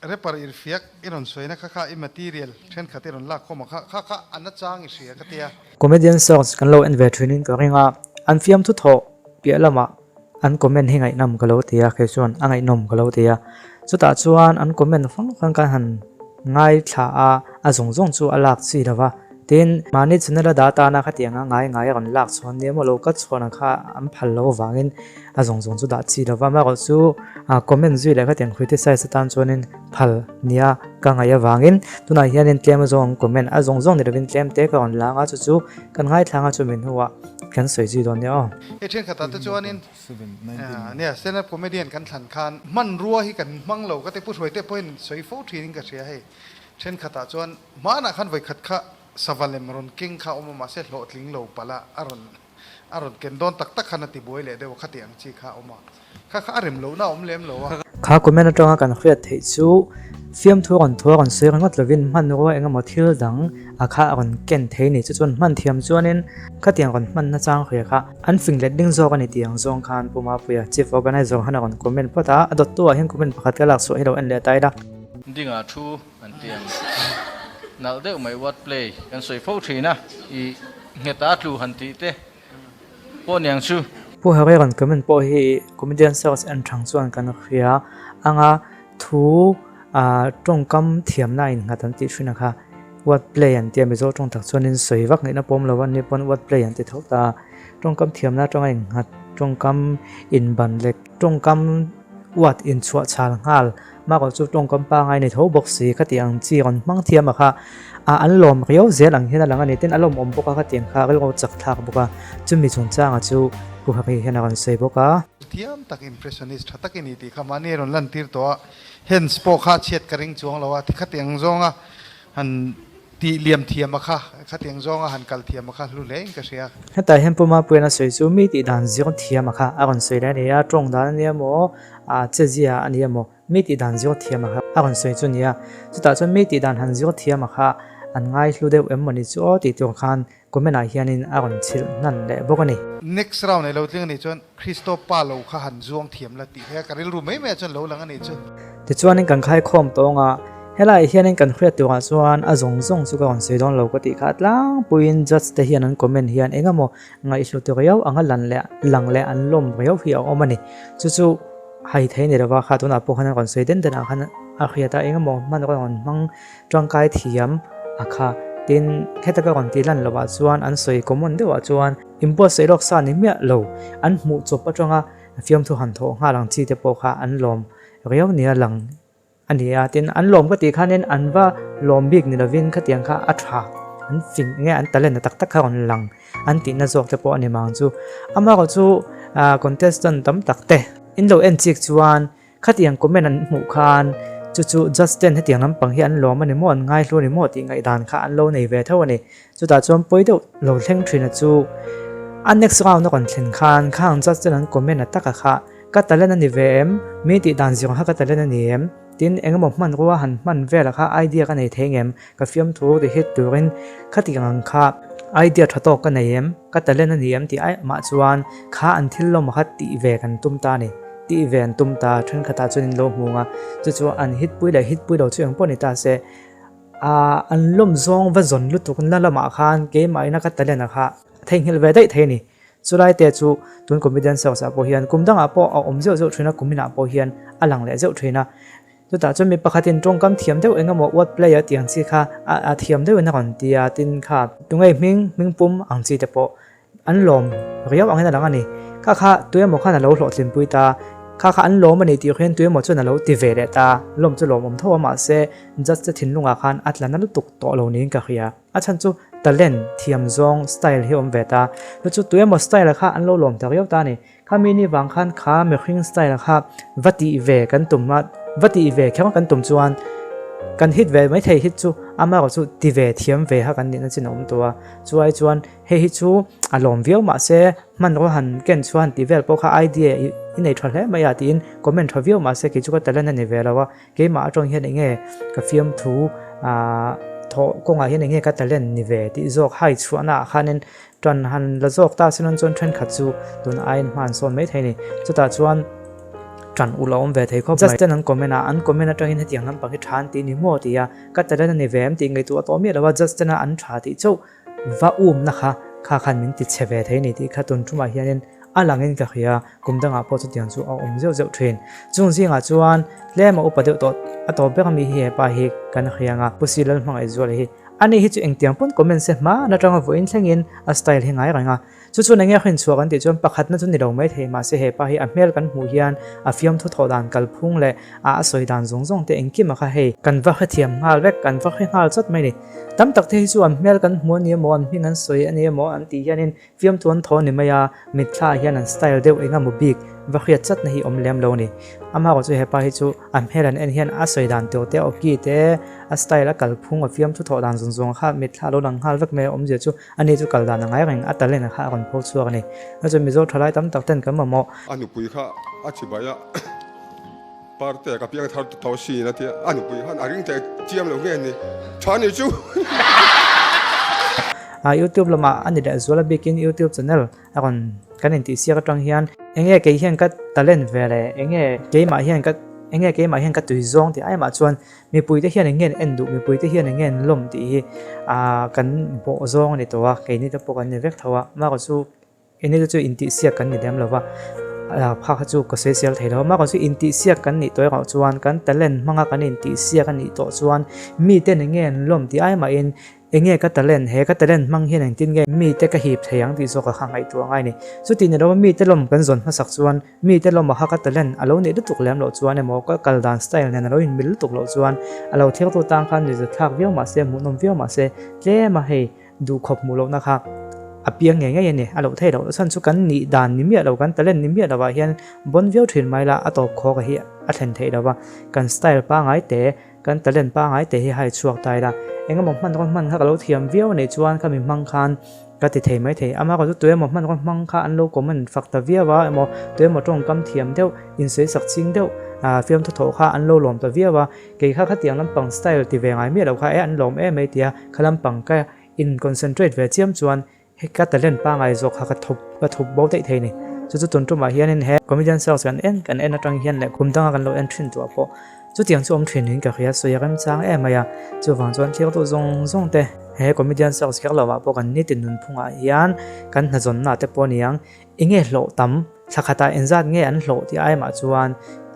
Rapper irhfiak i rawn sawi na kha kha i material thenkhat i rawn lak khawm a kha kha kha a nachang i hria ka tia. Comedian search kan lo en ve thin in ka ring a, an fiamthu thawh piah lamah an comment hi ngaihnawm ka lo ti a, kei chuan a ngaihnawm ka lo ti a. Chutah chuan an comment hrang hrang kan han ngaithla a, a zawng zawng chu a lak chi lo va. Tin, mahni channel a dah tana khatiang a ngai ngai a rawn lak chhawn nia maw lo ka chhawn ang kha an phal lo avangin a zawng zawng chu dah chi lo va. Amaherawh chu comment zui leh khatiang criticize atan chuanin phal nia ka ngaih avangin tunah hianin tlem a zawng comment a zawng zawng ni lovin tlem te ka rawn lang a, chu chu kan ngaithlang a chumi hnuah kan sawi zui dawn nia aw. Hei thenkhatah te chuanin nia stand up comedian kan thlan khan hmanrua hi kan hmang lo ka ti Pu Hruaite pawhin sawi fo thinin ka hria hei. Thenkhatah chuan hmanah khan vawikhat kha sava lem rawn keng kha a awm a mahse hlawhtling lo palh a a rawn a rawn ken dawn tak tak khan a tibuai leh deuh a khati ang chi kha a awm a kha kha a rem lohna a awm lem lo a. Kha comment atanga kan hriat theih chu fiamthu rawn thu a rawn sawi ringawt lovin hmanrua eng emaw thil dang a kha a rawn ken thei ni chu chuan hman thiam chuanin khatiang rawn hman nachang hria kha an fing let ding zawk a ni tih ang zawng khan Pu Mapuia Chief Organizer khan a rawn comment phawt a, a dawttu ah hian comment pakhat ka lak chhuah hi lo en leh ta ila. Dinga thu an ti ang. Nalh deuh mai word play kan sawi fo thin a, i nghet a tlu han tih te pawh niang chu. Pu Harry rawn comment pawh hi comedian search en thang chuan kan hria anga thu tawngkam thiamna a innghat an tih thin a kha word play an tia Mizo tawng tak chuanin sawi vak ngaihna pawm lo a ni pawn word play an ti tho ta a tawngkam thiamna atanga innghat tawngkam inban leh tawngkam word inchhuah chhal nghal Mahkawh chu tawngkam pangai ni tho bawk si khati ang chi rawn hmang thiam a kha a an lawm riau zel ang hian a lang a ni tin a lawmawm bawk a khatiang kha rilru chak thlak bawk a chumi chungchanga chu Pu Hari hian a rawn sawi bawk a. Thiam tak impressionist tha tak i ni tih kha mahni a rawn lantir tawh a, hands pawh kha a chhiat ka ring chuang lo a, khatiang zawnga han tih liam thiam a kha, khatiang zawnga han kal thiam a kha hlu hle in ka hria. Hetah hian Pu Mapuian a sawi chu mi tih dan zir thiam a kha a rawn sawi leh a ni a, tawng dan a nia maw A che zia a ni emaw, mi tih dan zir thiam a kha a rawn sawi chu nia. Chutah chuan mi tih dan han zir thiam a kha an ngai hlu deuh em maw ni chu aw tih tur khan comment ah hianin a rawn chhilh hnan leh bawk a ni. Next round ei lo tling a nih chuan Christo pa lo kha han zuang thiam la tih he ka rilru mai mai ah chuan lo lang a nih chu. Tichuanin kan khaikhawm tawng a, Helaiah hianin kan hriat turah chuan a zawng zawng chu ka rawn sawi dawn lo ka tih kha tlangpuiin judge te hian an comment hian eng emaw Ngaihhlut riau anga lan leh lang leh an lawm riau hi a awm a ni. Chu chu hai thei ni lova kha tunah pawh khan a rawn sawi den den ah khan a hriat a, engemaw hman a rawn hmang tangkai thiam a kha. Tin, heta ka rawn tih lan lovah chuan an sawi common deuhah chuan inbuatsaih lawk sa ni miah lo, an hmuh chawp atanga fiamthu han thawh nghal ang chi te pawh kha an lawm riau nia lang A ni a, tin an lawm ka tih khanin an va lawm bik ni lovin khatiang kha a tha, an fing nge an talent a tak tak kha rawn lang an tihna zawk te pawh a ni mang chu. Amaherawh chu contestant tam tak te in lo en chik chuan khatiang comment an hmuh khan chu chu judge ten hetiang lampang hi an lawm a ni maw an ngaihlu a ni maw tih ngaihdan kha an lo nei ve tho a ni. Chutah chuan pawi deuh lo thleng thin a chu a next round a rawn thlen khan khang judge ten an comment a taka kha Ka talent a ni ve em? Mi tih dan zir kha ka talent a ni em? Tin, engemaw hmanrua han hman velah kha idea ka nei thei ngem? Ka fiamthu ti hit turin kha tih ang kha idea tha tawk ka nei em? Ka talent a ni em tih ai mah chuan kha an thil lawm kha tih ve kan tum ta a ni. Tih ve an tum ta, thenkhatah chuan in lo hmu ang a, chu chu an hit pui leh hit pui lo chu engpawh ni ta se, ah an lawm zawng va zawn lutuk na lamah khan keimah ina ka talent a kha theihnghilh ve daih thei a ni. Chulai te chu tun comedian search ah pawh hian kum dangah pawh a awm zeuh zeuh thin a, kum inah pawh hian a lang leh zeuh thin a. Chutah chuan mi pakhatin tawngkam thiam deuh eng emaw word play a tih ang chi kha a thiam deuhin a rawn ti a, tin kha tungei hming hming pum ang chi te pawh an lawm riau angin a lang a ni. Kha kha tuemaw khan a lo hlawhtlinpui ta, kha kha an lawm a ni tih hian tuemaw chuan a lo ti ve leh ta, lawm chu lawmawm tho a mahse judge te thinlungah khan a tla na lutuk tawh lo niin ka hria. A chhan chu talent, thiam zawng, style hi awm ve ta. Chu chu tuemaw style kha an lo lawm ta riau ta a ni. Kha mi ni vang khan kha mihring style kha va tih ve kan tum a, va tih ve kher kan tum chuan kan hit ve mai thei hit chu amaherawh chu ti ve thiam ve kha kan nihna chin a awm tawh a. Chu ai chuan hei hi chu a lawm viau mahse hmanraw han ken chhuah han tih vel pawh kha idea i nei tha hle mai a tiin comment tha viau mahse kei chu ka talent a ni ve lo a. Keimah atang hian enge ka fiamthu ah thawh kawngah hian enge ka talent ni ve tih zawk hai chhuahna ah khanin tan han la zawk ta se chuan thenkhat chu tun aiin hma an sawn mai thei a ni. Chutah chuan Ṭan ulh a awm ve thei khawp mai. Judge ten an comment a, an comment aṭangin hetiang lampang hi ṭha an ti ni maw ti a, ka talent a ni ve em tih ngaihtuah tawh miah lo a, judge tena an ṭha tih chauh va umna kha kha khan min ti chhe ve thei ni tih kha tun ṭumah hianin a langin ka hria, kum dangah pawh chutiang chu a awm zeuh zeuh ṭhin. Chung zingah chuan tlem a upa deuh tawh a tawp ber ami hi hepa hi kan hria ang a, Pu Silal Hmangaihzuala hi. Ani hi chu engtiang pawn comment se hma atanga vawiin thlengin a style hi ngai reng a. Chu chuan enge hrin chhuak an tih chuan pakhatna chu ni lo mai thei mahse hepa hi a hmel kan hmuh hian a fiamthu thawh dan kalphung leh a a sawi dan zawng zawng te engkim a kha hei kan va hrethiam nghal vek kan va hre nghal chawt mai ni. Tam tak te hi chu an hmel kan hmu a ni emaw an hming an sawi a ni emaw an tih hianin fiamthu an thaw a ni mai a mitthla ah hian an style deuh eng emaw bik va hriat chatna hi awm lem lo a ni. Amaherawhchu chu hepa hi chu a hmel an en hian a sawi dan tur te a awki te a style a kalphung a fiamthu thawh dan zawng zawng kha mitthla a lo lang nghal vek mai a awmzia chu Ani chu kal dan a ngai reng, a talent kha a rawn pho chhuak a ni. Chu chu Mizo thalai tam tak ten kan mamawh. A nupui kha a chibai a, Parte ka piang thar tawh sin a ti a, a nupui khan a ring teh chiam lo nge ni, tha ni chu. YouTube lamah a ni leh zual a bikin YouTube channel a rawn kan intihsiak atang hian enge kei hian ka talent ve leh enge keimah hian ka enge keimah hian ka tui zawng tih aimah chuan Mipuite hian eng nge an en duh, mipuite hian eng nge an lawm tih hi aah kan bawh zawng a ni tawh a, keini te pawh kan ni vek tho a, mahka chu keini te chu intihsiak kan ni lem lo va, ah phak kha chu ka sawi sel thei lo a, mahka chu intihsiak kan nih tawh erawh chuan kan talent hmanga kan intihsiak a nih tawh chuan miten eng nge an lawm tih ai mahin Enge ka talent, he ka talent hmang hian engtin nge mite ka hip thei ang tih zawk a kha ngaihtuah ngai ni. Chuti ni lo mite lawm kan zawn hmasak chuan mite lawm a kha ka talent a lo neih lutuk lem loh chuan emaw ka kal dan style nen a lo inmil lutuk loh chuan a lo thiltu tang khan nuihzathlak viau mahse hmuhnawm viau mahse tlem a hei duhkhawp hmuh lohna kha a piang ngei ngei a ni. A loh theih loh chhan chu kan nih dan ni miah lo kan talent ni miah lovah hian bawn viau thin mai la a tawp khawk a hi a thlen theih lo va kan style pangai te Kan talent pangai te hi hai chhuak ta ila, engemaw hmanraw hman kha ka lo thiam viau anih chuan khami hmang khan ka ti thei mai thei. Ama ka chu tuemaw hmanraw hmang kha an lo comment fak ta viau a, emaw tuemaw tawngkam thiam deuh, insawi sak ching deuh, fiamthu thawh kha an lo lawm ta viau a, kei kha khatiang lampang style ti ve ngai miah lo kha e an lawm em mai tia kha lampang ka in concentrate ve chiam chuan He ka talent pangai zawk kha ka thup ka thup bo daih thei ni. Chu chu tun tumah hianin he comedian search kan en kan en atang hian leh kum danga kan lo en thin tuah pawh chutiang chu awm thin in ka hria sawi a remchang em mai a. Chuvang chuan thlir duh zawng zawng te he comedian search kher lovah pawh kan nitin nunphungah hian kan hnazawnna te pawh aniang enge hlawh tam thla khatah engzat nge an hlawh tih aimah chuan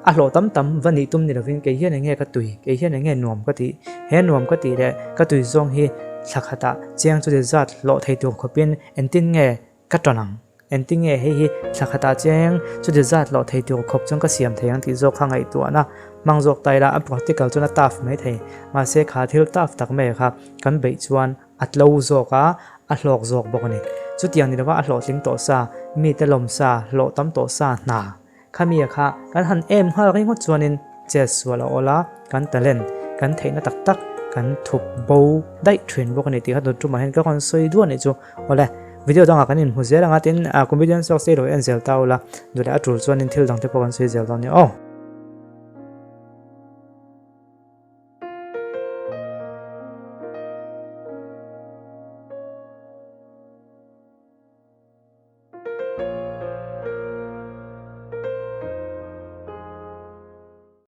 a hlawh tam tam va nih tum ni lovin kei hian enge ka tui, kei hian enge nuam ka tih, he nuam ka tih leh ka tui zawng hi thla khatah chiang chu zat hlawh thei tur khawpin engtin nge ka tawn ang, engtin nge hei hi thla khatah chiang chu zat hlawh thei tur khawp chuan ka siam thei ang tih zawk kha ngaihtuahna hmang zawk ta ila a practical chuan a tough mai thei, mahse kha thil tough tak mai kha kan beih chuan A tlo zawk a, a hlawk zawk bawk a ni. Chutiang ni lova a hlawhtling tawh sa, mite lawm sa, hlawh tam tawh sa hna khami a kha kan han em nghal ringawt chuanin chet sual a awl a, kan talent, kan theihna tak tak kan thup bo daih thin bawk a ni tih kha tun tumah hian ka rawn sawi duah anih chu. Awle, video dangah kan inhmu zel ang a, tin comedian search te i lo en zel ta ula, duh leh a tul chuanin thil dang te pawh kan sawi zel dawn nia aw.